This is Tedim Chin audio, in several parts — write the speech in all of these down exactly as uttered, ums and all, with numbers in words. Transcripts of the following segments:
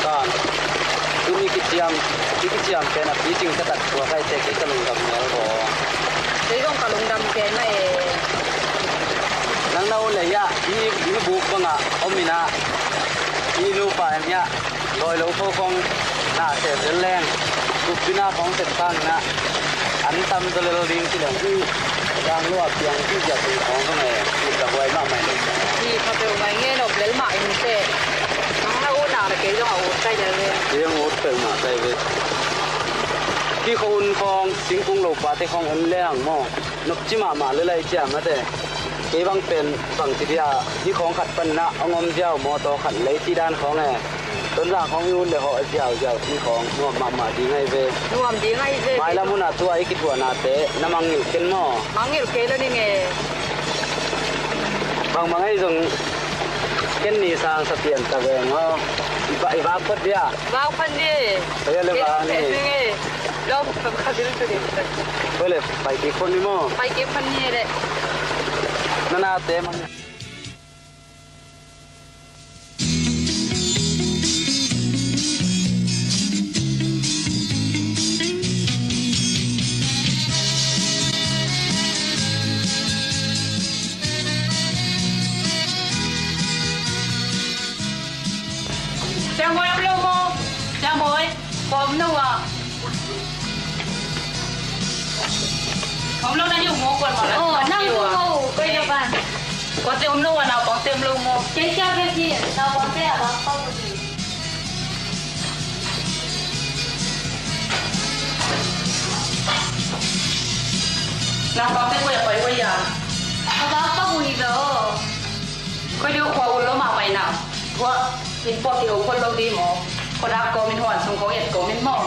Kan, tuni kiciam, i kiciam pen a picing ka tak tua kai te ki ka lungdam ngal ko. Kei zong ka lungdam kei na e. Nang na u le ya, i, i buk banga, om ina, i nupa em ya. Dawi lo kho khong na se zel leng, kup pina khong se tang na, an tam zo lel ding ci leng hi, dang lua piang ci zia ci khong khong e, ci ka huai mah mai lo. Ci ka bel mai nge nop lel mah in se. Nang na u na na kei zong a ut kai lel ve. Kei zong ut kai mah kai ve. Ki khong un khong, singkung lo pa te khong un leng mo. Nop ci mah mah lel ai ciam na te. Kei bang pen, bang ci dia, hi khong khat pan na, ong om ziau mo to khat lei ci dan khong e. Tonzang khong i ut le hawh ziauziau ci khong nuam mahmah ding ahi ve. Nuam ding ahi ve. Mailam hun ah tua i kituahnate na mangngilh ken maw? Mangngilh kei lo ning e. Bangbang ahi zong ken ni sang sa pian ta veng aw. I va, i vak phot dia. Vak phan di. Ken le vak ni. Lom kham kha bil tu di. Oi le pai kik phot ni maw? Pai kik phan ni le. Na nate mang. Siang Bawi om lo maw? Siang Bawi. Kua om lo ah. Om lo na hi uh maw, kuan mah la. Oh, nang tu maw, koi lo ban. Kuate om lo ah, naupangte om lo maw. Kei sia ve hi, naupangte ah bang pau hi. Naupangte koi a pai koi a. A bang pau hi lo. Koi diu khua ul lo mah pai na. Khua in puak kiho khol lo di maw? Khuadak kawmin huan sung khong et kawmin maw?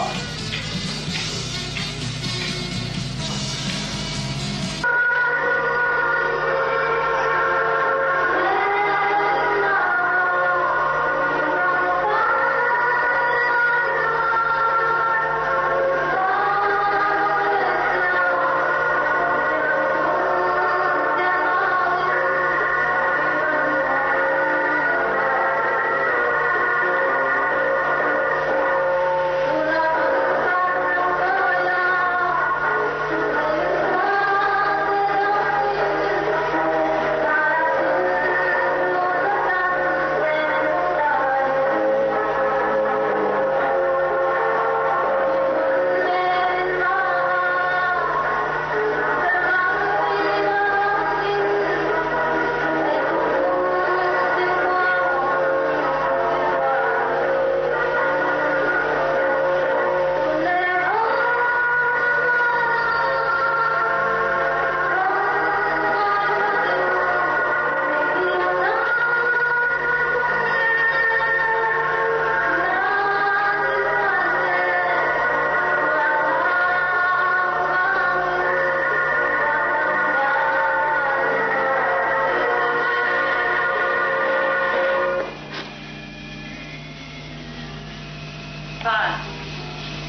Phan,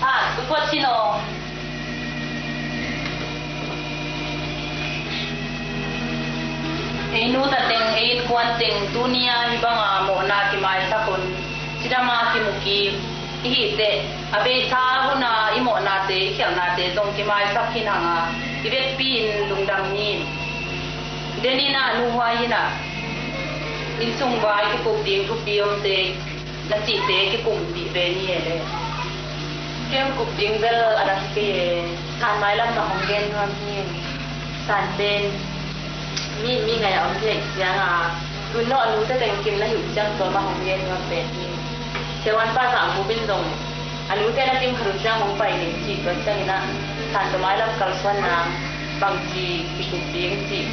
phan, tu kuat sin aw. Ei nu ta teng, ei innkuan teng, tuni-a hih banga mawhna kimaisak un, cidama kimu kik i hih teh, a beisa huna i mawhnate, i khialhnate zong kimaisak khin hanga, i vekpi-in lungdam ni. Denin ah, nu Huai in ah, innsung vai kikup ding thupi omte, na cihte kikum dih ve ni e le. Kem kup ding bel a dang kei e. San mailam na hong gen nuam hi. San pen mi, mi ngai a om thei ciang a, tun no a nute teng kim na hi uh ciang tua mah hong gen nuam pen hi. Siavuan pa Zang Pu Bin zong a nute na kim khat uh ciang hong pai ning cih tua ciangin ah, San tua mailam kalsuanna bangci kikup ding cih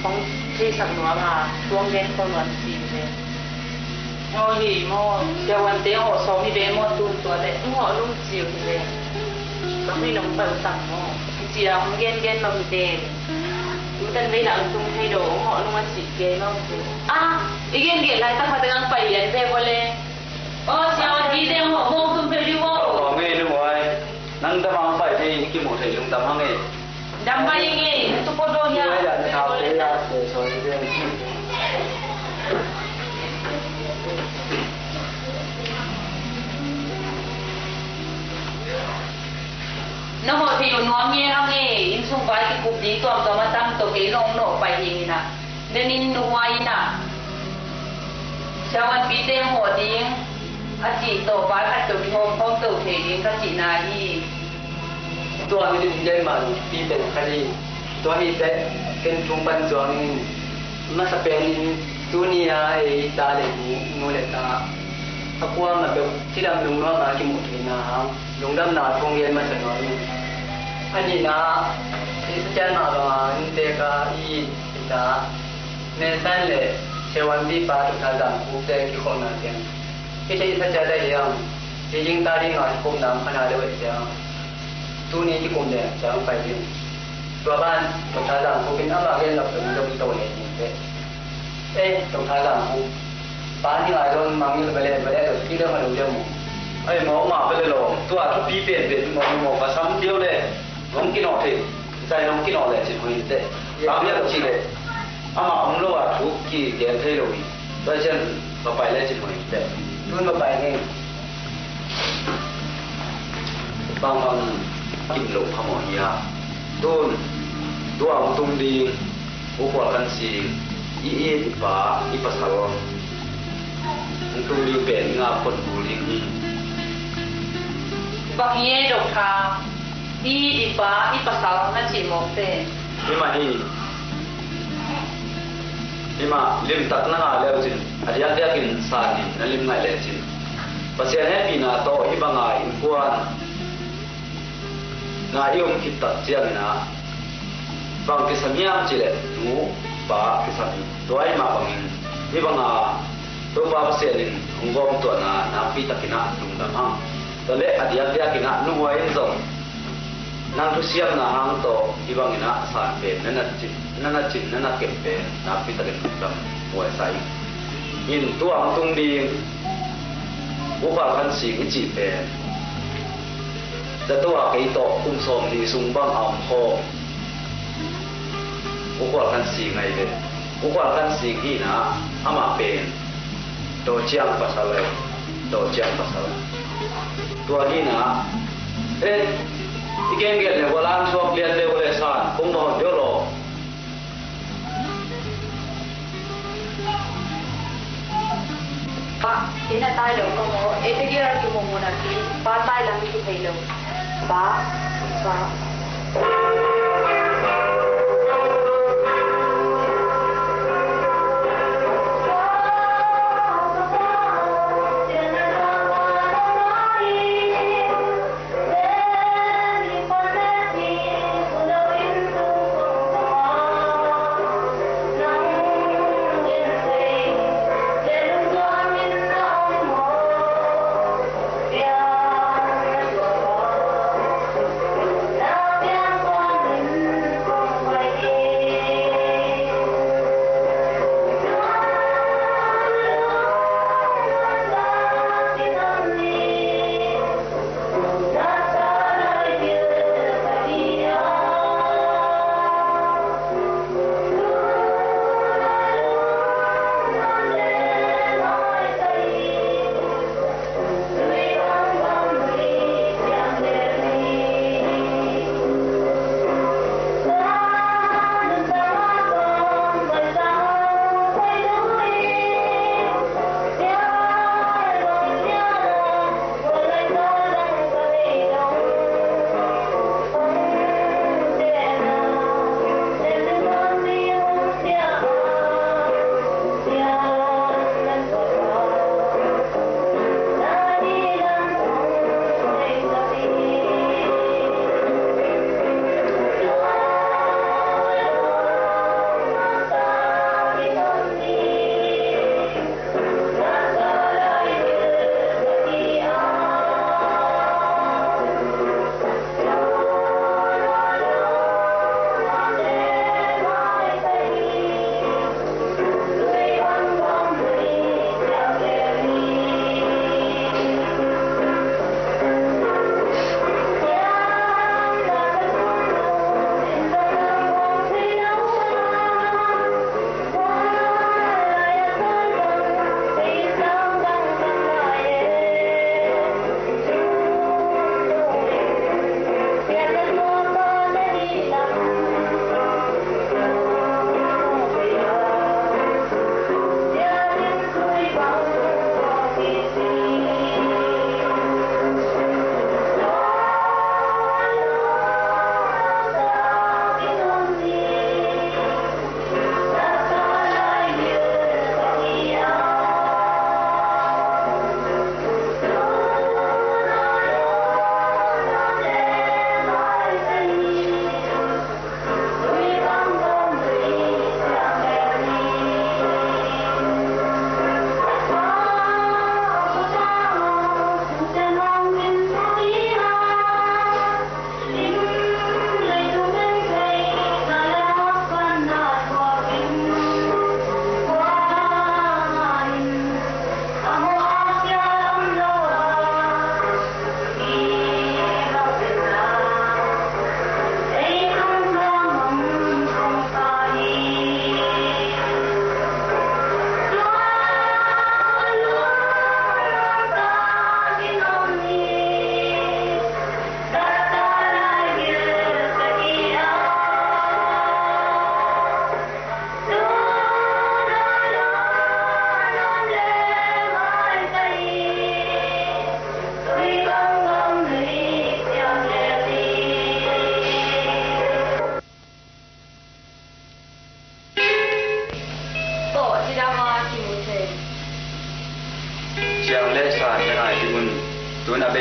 hong theisak nuam a, tuang gen khol nuam cih hi ve. Aw hi maw, siavuante aw sawm hi ve maw, tun tua le. Aw, lungciu hi ve. Ka hmai nong pai uh tak maw. Sia hong gengen mah mite. Tutan vei lah hong tung thei lo, hong hawh nung a cih kei mah mite. Ah, i gengen laitak khat teng ang pai lian ve vua le. Aw, sia wan pi teng hong hawh mawng tum thei ding aw. Aw, ngei lunghuai. Nang dam ang pai thei, kimuh thei lungdam hang e. Dam pai ngei, tu ko do nia. Ngei lah na thau te lah, te sawi ve. Na hawh thei uh nuam nge hang e, innsung vai kikup ding tuamtuam a tam tawh kei zong nawh pai ding in ah. Denin nuhuai in ah, siavuanpite hawh ding a cih tawh vai khat tawh kihawm khawm to thei ding ka cihna hi. Tua hi ding ken mah pi pen kha ding. Tua hi teh ken tung pan cuang in masa pen in tuni a ei ta le nu, nu le ta a kuamah beuh cidam lungnuam a kimuh theihna hang lungdamna thu gen masa nuam in. A nihna ah, i Pasian mah banga inntek a i it hita, Nelson le siavuanpi pa Doctor Zam Khup te kikhopna ciang i theihsa ciat ahi hang, ci ding ta ding a kikhopna om kha na deuh ahih ciang tuni kikum leng ciang pai ding. Tua ban Doctor Zam Khup in amah gen lak dong dong to le ding teh. Eh, Doctor Zam Khup. Pa ni ngai lo mangngilh vele vele lo kidam a lo deuh maw? Ai maw, mah vele lo. Tua thupi penpen maw, maw, ka sam deuh le. Nong kinawh thei. Zai nong kinawh le cin hoih in teh. Tam lian lo cih le. Amah om lo a thu kigen thei lo hi. Zai cian va pai le cin hoih in teh. Tun va pai heng. Bangbang kim lo phamawh hi a. Tun tua hong tung ding, U Khual Khan Sing, i it i pa i pasal hong tung ding pen i ngak pon kul ding hi. Bang hi e, Doctor? I it i pa i pasal na cih mawk pen. Hi mah hi. Hi mah, limtak na ngah le uh cin, a diakdiakin san in na lim ngaih le cin, Pasian hehpihna tawh hih banga innkuan na i om khit tak ciangin ah bang kisam hiam cih leh nu pa kisam hi. Tua ahih mah bangin hih banga Topa Pasian in hong gawmtuahna nakpi takin ah lungdam hang. Tua leh a diakdiakin ah nuhuai in zong nang thusiamna hang tawh hih bangin ah san pen na na cin, na na cin, na na kem pen nakpi takin lungdam huai sa ing. In tua hong tung ding U Khual Khan Sing i cih pen zato a kei tawh kum sawmnih sung bang a om khawm U Khual Khan Sing ahi ve. U Khual Khan Sing hi in ah amah pen Dawciang pasal ahi. Dawciang pasal. Tua hi in ah, eh, i kenggelh le gualang suak lian le uh le san kong va hon deuh law. Pa, inn a tai lo ka maw? Ei te gel a kimu mun a ki, pa tai lam i ki thei lo. Pa, pa.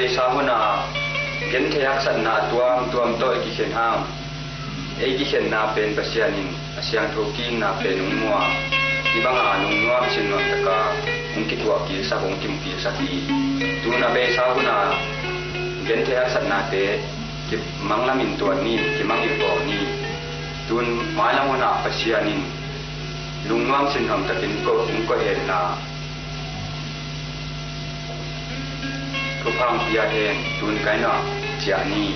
Beisa hunah genthei haksatna tuamtuam tawh i kikhen hang, ei kikhenna pen Pasian in a siangtho kikna pen hong muang, hih banga lungnuam sinnuam taka hong kituah kilsak, hong kimu kilsak hi. Tun a beisa hunah genthei haksatnate kimanglamin tuan ni, kimangin pawng ni. Tun mailam hunah Pasian in lungnuam sinnuam takin ko hong koihenna thupha pia hen. Tun kainah ciah ni.